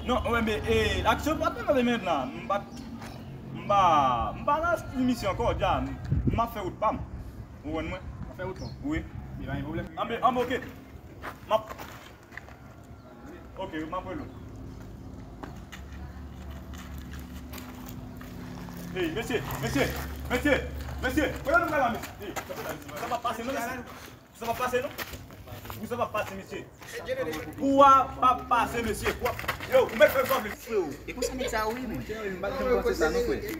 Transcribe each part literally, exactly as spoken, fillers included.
Non, wè, men, e, aksyon pa t nan men la. M pa t, m pa, m pa nan misyon ankò, dja. M ap fè wout pa m. Ou konprann mwen? Ou ap fè wout ou? Wi. Li pa gen pwoblèm. Anben, anben, oke. M ap, oke, m ap rele w. Ey, mesye, mesye, mesye, mesye, kote nou pral la, mesye? Ey, sa p ap pase non, mesye. Pou sa p ap pase non. Pou sa p ap pase, mesye. Pou a p ap pase, mesye. Pou a, yo, ou mèt fè sa w vle. Freo, e konsa nèg sa yo ye, men.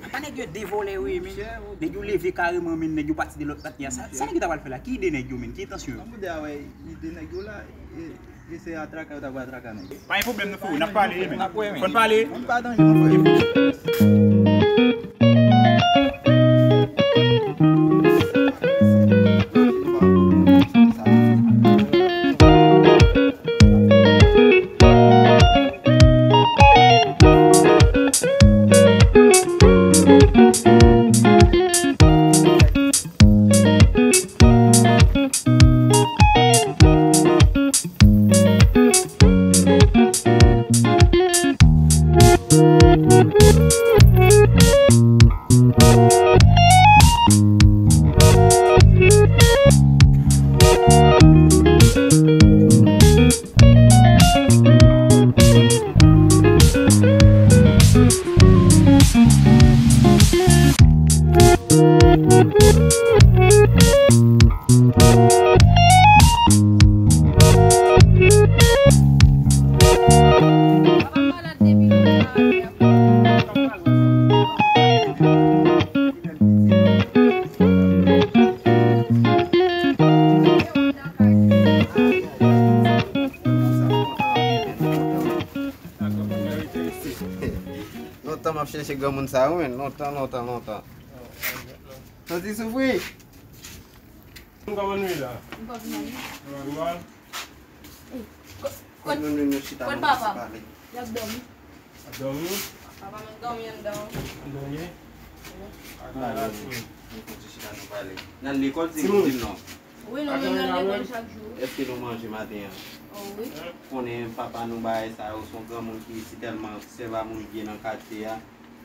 Apa nèg yo de vòlè yo ye, men. Nèg yo leve kareman, men nèg yo pati de lòt pati a. Sa, sa nèg yo ta pral fè la? Ki ide nèg yo, men? Ki entansyon yo? Ide nèg yo la, e, e se atraka yo ta pral atraka nèg. Pa gen pwoblèm non, freo, n ap pale, men. N ap wè, men. Fò n pale. Fò n pa danje non, freo. Lontan m ap chèche granmoun sa yo, men. Lontan, lontan, lontan. Santi soufri. Kòman nou ye la? M pa vin anyen. Nòmal. Kot, kot, kot papa m? L ap dòmi. Ap dòmi? Papa m ap dòmi anndan. Ap dòmi? Wi. Ak la, la, nou konn chita, nou pale. N al lekòl, se ki di l non. Wi, nou menm n al lekòl chak jou. Èske nou manje maten an? O, wi. Konnen papa nou bagay sa yo, se yon granmoun ki si tèlman sèv a moun byen nan katye a.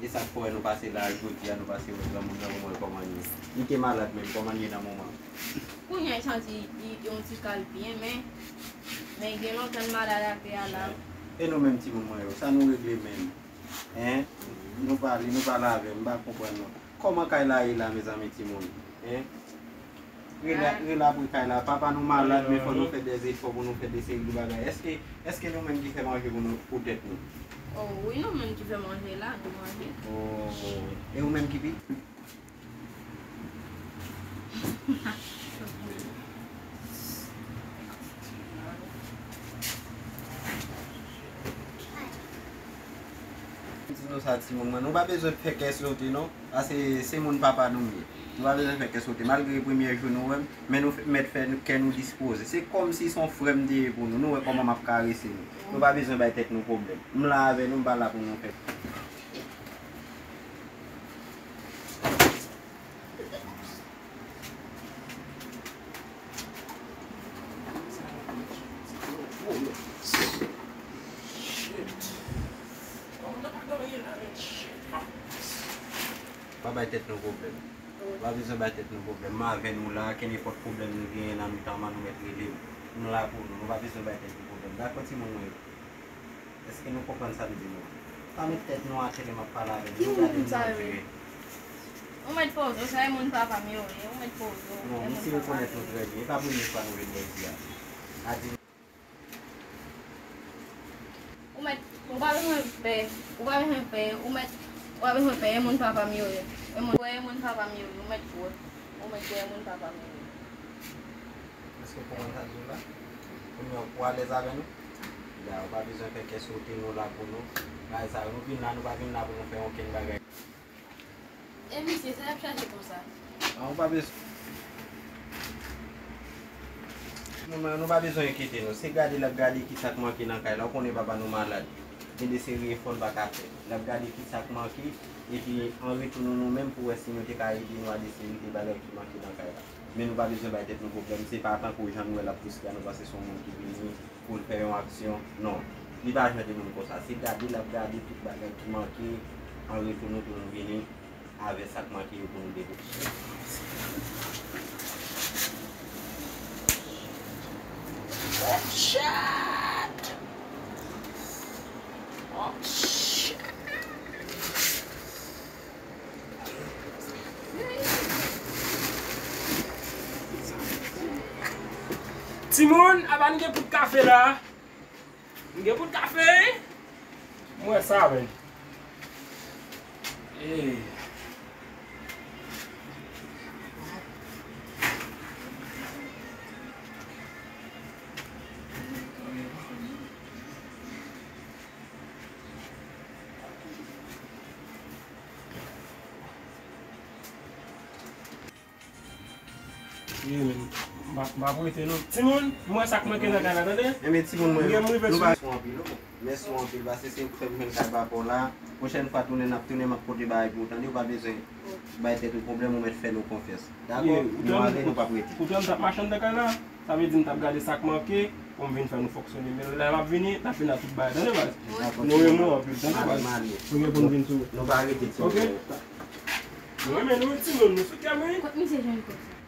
E sa k fè nou pase la jodi a, nou pase wè granmoun nan, ou wè kòman l ye. Li te malad menm, kòman l ye nan moman? Kounye a, li santi li, li yon ti kal byen, men, men gen lontan l malad atè a la. E nou menm timoun mwen yo, sa nou regle menm? Hein? Nou pale, nou pale avè m, m pa konprann non. Kòman kay la ye la, mezanmi, timoun? Hein? Rele, rele apre kay la. Papa nou malad, men fò nou fè dèzefò pou nou fè de seri de bagay. Èske, èske nou menm ki fè manje pou nou, pou tèt nou? O, wi, nou menm ki fè manje la, nou manje. O, e ou menm ki pi? Di nou sa, timoun mwen, nou pa bezwen fè kè sote non. Paske se moun papa nou m ye. Nou pa bezwen fè kè sote. Malgre premye jou nou wè m, men nou f-, mèt fè n-, kè nou dispoze. Se kòmsi se yon frè m te ye pou nou. Nou wè kòman m ap karese nou. Nou pa bezwen bay tèt nou pwoblèm. M la avè nou, m pa la pou nou fè. Pa bay tèt nou pwoblèm. Pa bezwen bay tèt nou pwoblèm. M avè nou la, kenenpòt pwoblèm nou genyen nan mitan mwen, nou mèt rele m. M la pou nou. Nou pa bezwen bay tèt nou pwoblèm. Dakò, timoun mwen yo? Èske nou konprann sa m di nou? Pa met tèt nou atè lè m ap pale avè nou. Ki moun sa yo ye? Ou mèt poze w, se moun papa m yo ye. Ou mèt poze w. Non, misye rekonèt nou trè byen. E pa premye fwa nou vin isit a. A di Ou mèt, ou pa bezwen pè, ou pa bezwen pè, ou mèt, ou pa bezwen pè, e moun papa m yo ye. E moun, e moun papa m yo ye, ou mèt kwè. Ou mèt kwè, e moun papa m yo ye. Èske w konprann sa m di w la? Kounye a, ou alèz avè nou? Ya, ou pa bezwen fè kè sote, nou la pou nou. Bagay sa yo, nou vin la, nou pa vin la pou nou fè okenn bagay. E misye, sa y ap chache konsa? An, ou pa bezwen. Nou, nou pa bezwen enkyete nou. Se gade l ap gade kisa k manke nan kay la. Ou konnen papa nou malad. Gen de seri efò l pa ka fè. L ap gade kisa k manke. Epi, an retou, nou, nou menm pou wè si nou te ka ede nou a de seri de bagay ki manke nan kay la. Men nou pa bezwen bay tèt nou pwoblèm. Se pa tankou jan nou wè l ap friske a nou panse se yon moun ki vini pou l fè yon aksyon. Non. Li pa jan de moun konsa. Se gade l ap gade tout bagay ki manke. An retou, nou tou nou vini avè sa k manke yo pou nou depoze. Oh, shit! Oh, shit! Timoun, apa n gen poud kafe la? M gen poud kafe, wi. M wè sa, men. Ey. Ye, men. M p ap, m p ap rete, non. Timoun, m wè sa k manke nan kay la, tande? Enben, timoun, mwen, m gen m rive nou sou pa sou anpil, non. Mèsi anpil, paske se ou k fè m jwenn kay papa w la. Pwochèn fwa tounen, n ap tounen, m ap pote bagay pou ou, tande? Ou pa bezwen bay tèt ou pwoblèm, ou mèt fè nou konfyans. Dakò? Ye, nou ale, nou p ap rete. Poutan m t ap mache anndan kay la, sa vle di m t ap gade sa k manke, pou m vin fè nou fonksyone. Men lè l ap vini, n ap vin ak tout bagay, tande, baz? Dakò, timoun. Nou renmen w anpil, tande, baz? M ale, m ale. Nou gen pou n vin sou. Nou pa rete, timoun. Ok? Mwen renmen nou, timoun, nou sou kè m, wi. Kot misye jwenn kòb sa?